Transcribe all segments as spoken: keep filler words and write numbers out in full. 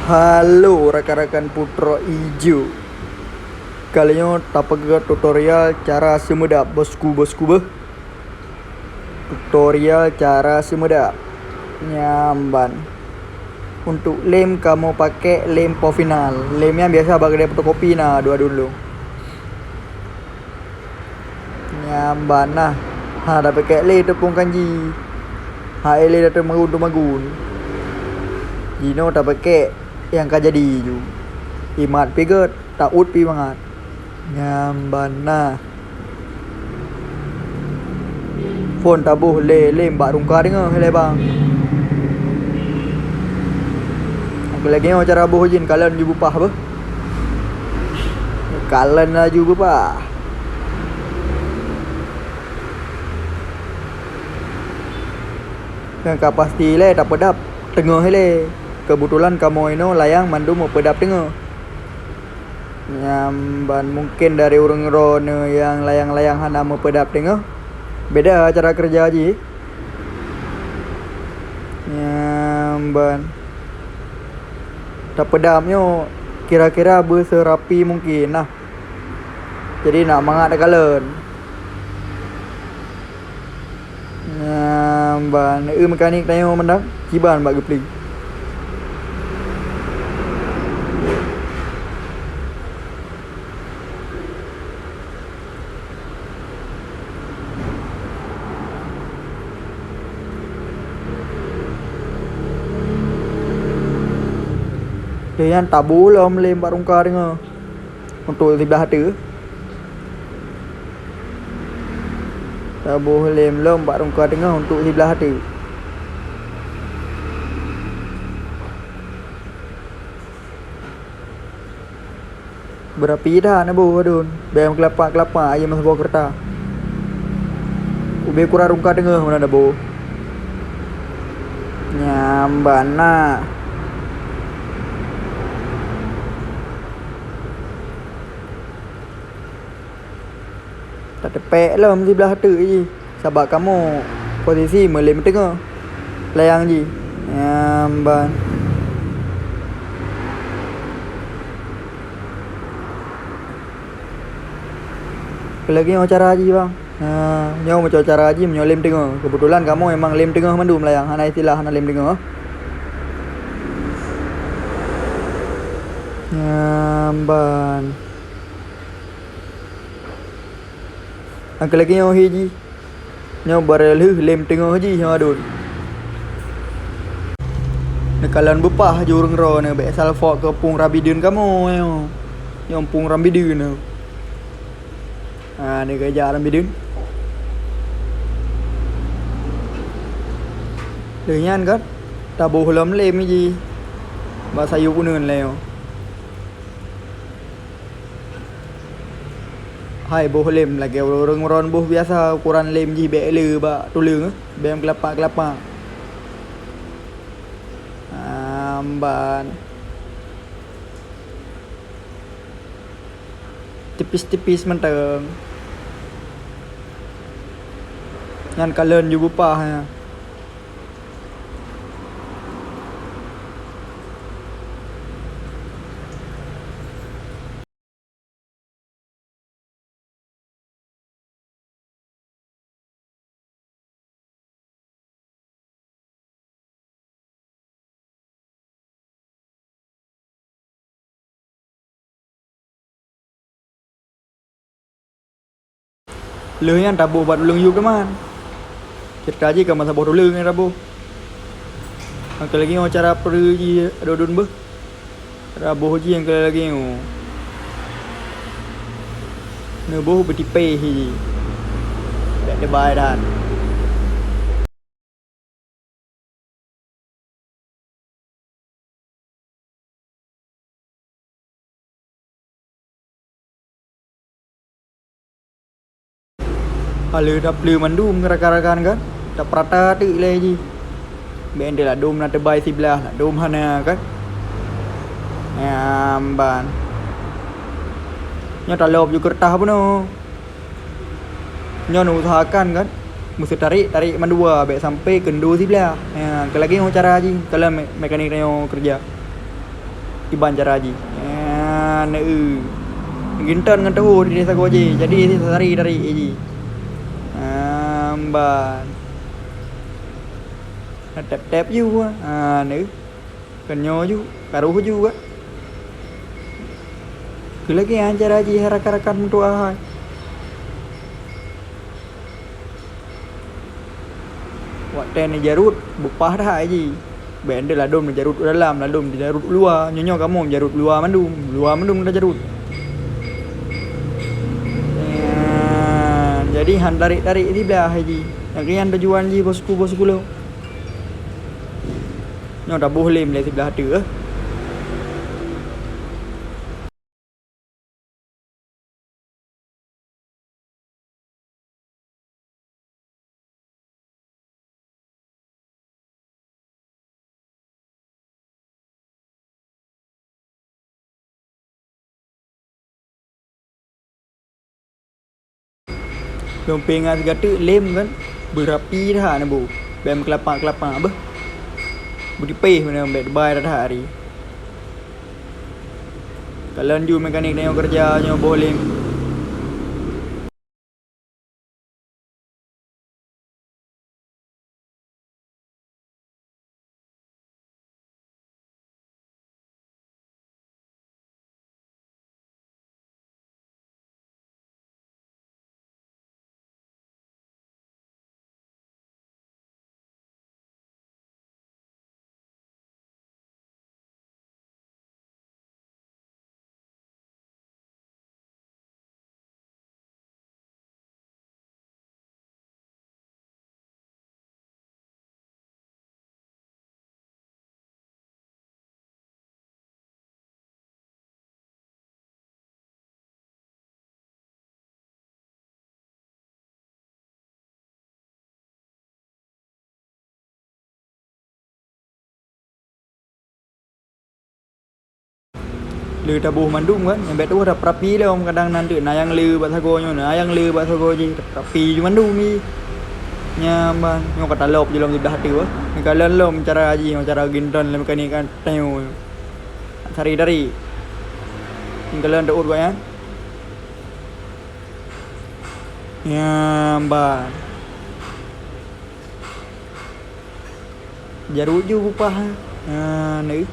Halo rakan-rakan Putroe Ijo. Kali nyoe tapeugah tutorial cara seumeudab bosku-bosku beuh. Tutorial cara seumeudab. Nyan ban. Untuk lem kamoe pakék lem Povinal. Lem nyan biasa bak keude fotokopi na dua dulu. Nyan ban nah. Ha, tapakék lé teupông kanji. Ha, lé teupông magun-magun. Jinoe tapakék nyang ka jadi ju. Imat pih gét, taôt pih mangat. Nyan ban nah. Phôn taboh lé lem bak rungka teungoh lé bang. Lagée nyoe cara boh jih, kalon ju beupah beuh. Kalon laju beupah. Nyang ka pasti lé tapeudab teungoh lé. Keubeutulan kamoe inoe layang mandum meupeudab teungoh. Nyan ban mungken dari ureuëng droeneuh nyang layang-layang hana meupeudab teungoh, beda cara keureuja jih. Nyan ban tapeudab nyoe kira-kira beuseurapi mungken nah. Jadi nak mangat takalon. Nyan ban eu mekanik tanyoe mantong kiban bak geupli. Lheueh nyan taboh lom lem bak rungka teungoh. Untuk siblah ateueh. Taboh lem lom bak rungka teungoh untuk siblah ateueh. Beurapi that neuboh adun, bèk meukeulapak-keulapak ayeue meusaboh keureuta. Ubé kura rungka teungoh meunan neuboh. Nyan ban na. Tateupék lom siblah teuk jih, sabab kamoe posisi meulém teungoh layang jih. Nyan ban. Lagée nyoe cara jih, bang. Ha, nyoe meucok cara jih meunyoe lém teungoh. Keubeutulan kamoe memang lém teungoh mandum layang, hana istilah hana lém teungoh. Nyan ban. Nyang keu lagée nyoe hi jih. Nyoe barô lheueh lém teungoh jih nyoe adun. Neukalon beupah ju ureuëng droeneuh bèk salfok keu pung rabideun kamoe nyoe. Nyoe pung rabideun nyoe. Ha, neugeujak rabideun. Lheueh nyan kan taboh lom lém jih bak sayup uneuen lé nyoe. Hai boh lem lagée ureuëng ron boh biasa, ukuran lem jih bék le bak tuleueng, bék keulapa-keulapa. Amban. Tipis-tipis mantong. Nyan kalon ju beupah nyan. Lheueh nyan taboh bak tuleueng yup teuma. Ceurita jih ka meusaboh tuleueng nyan taboh. Maka lagée nyoe cara peureu jih adon-adon beuh. Taboh jih nyang keu lagée nyoe. Neuboh beutipéh jih. Bék teubai that. Haleue tapleue mandum rakan-rakan kan, tapeurata teuk ilée jih. Bék enteuk ladom na teubai siblah, ladom hana kan. Nyan ban. Nyoe talop ju keureutah bunoe. Nyoe neuuseuhakan kan, meuseutarek, tarek mandua bék sampai keundo siblah. Nyan, keu lagée nyoe cara jih, kalon me-, mekanik tanyoe keureuja. Kiban cara jih. Ah, neu. Ginton ngon teuhu di desa goji. Jadi si sari dari ji. Ah, mban. Tep-tep ju. Ah, neu. Keunyoe ju, karoh ju, ah. Keu lagèe nyan cara jih rakan-rakan meutuah hai. Watèe neujarut, beupah that jih. Bèk neujarut u dalam, ladôm neujarut u luwa. Nyoe, nyoe kamoe meujarut u luwa mandum, u luwa mandum tajarut. Nyan, jadi han tarek-tarek siblah jih. Nyang keu nyan tujuan jih, bosku-bosku lôn. Nyoe taboh lem lé siblah ateueh. Lôn pingat sigateuk lem kan, beurapi that neubu. Bèk meukeulapa-keulapa beuh. Beutipéh meunan bèk teubai that hari. Kalon ju mekanik tanyoe keureuja nyoe boh lem. Le taboh mandum kan, nyang bèk tuwoe taperapi lom, kadang nan teuk na nyang le bak sagoe nyoe, na nyang le bak sagoe jih, taperapi ju mandum jih. Nyan ban, nyoe ka talop ju lom siblah ateueh. Neukalon lom cara jih, cara ginton lé mekanik kan, teuh. Sari-sari. Neukalon teuôt gobnyan. Nyan ban. Jarut ju beupah. Ha, neu.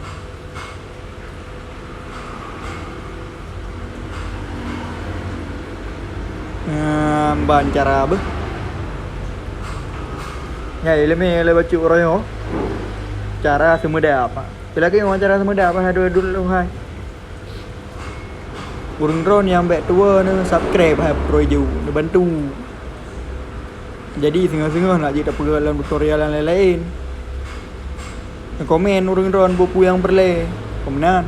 Ha, ban cara beuh. Nyan ileumèe lé bacut uroe nyoe. Cara seumeudap. Lagèe ngon cara seumeudap, ha, dua dulu hai. Ureueng droen nyang bèk tuwoe neu subscribe hai, peutroi ju neubantu. Jadi singoh-singoh nak jeuet tapeugah lam tutorial nyang laén-laén. Neukomen ureueng droen buku nyang peureulèe. Keu meunan.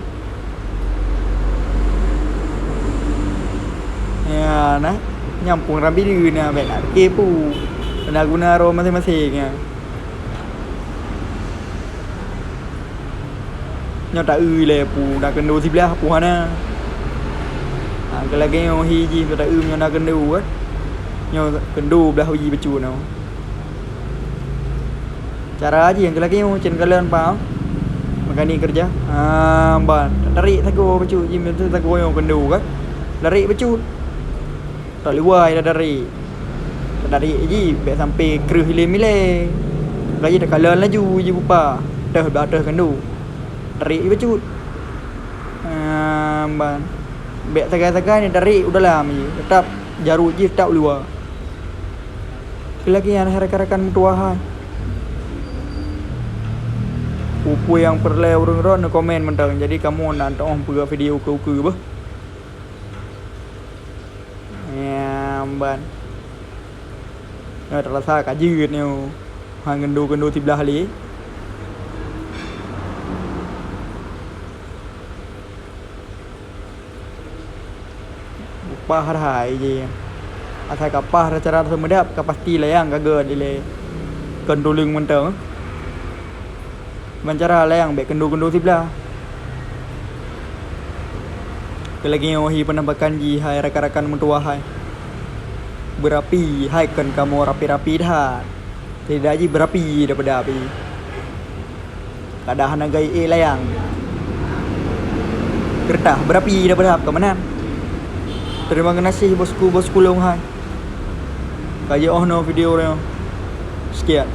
Ya, nah, nyampung rambileue na bèk na pike pu. Peue na guna droe maséng-maséng nyan. Nyoe ta-eu lé pu na keundo siblah pu hana. Ha, keu lagèe nyoe hi jih ta-eu nyoe na keundo kan. Nyoe keundo blah uji bacut nyoe. Cara jih nyang keu lagèe nyoe cen kalon pah. Mekanik keureuja. Ha, ban. Tarek sagoe bacut jih, meuntang sagoe nyoe keundo kan. Tarek bacut. Taluwa ida dari. Dari ji bèk sampai kreueh ilèe-ilèe. Laju takalon laju ji bupa. Teuh bak teuh keundo. Tarik ji bacut. Ah, ban. Bèk sagai-sagai ni tarik u dalam ji. Tetap jarut ji tetap u luwa. Lagi nyan hai rakan-rakan meutuwah hai. Peue-peue nyang peureulèe ureueng droen neukomen mantong. Jadi kamoe na teuoh peugah video ukeue-ukeue beuh. Nyang ban. Nyoe tarasa ka jeuet nyoe. Han keundo-keundo siblah lé. Upah hai jih. Asai ka pah cara seumeudap ka pasti layang ka gèt ilèe. Kon tuleueng mantong. Ban cara layang bèk keundo-keundo siblah. Keu lagèe nyoe hi penampakan jih hai rakan-rakan meutuwah hai. Beurapi hai kon kamoe rapi-rapi that. Tidak jih beurapi daripada api. Kada hana gai ék layang. Keureutah berapi daripada hab ka meunan. Terima kasih bosku, bosku lôn hai. Ka jiôh noe video nyoe. Sekian.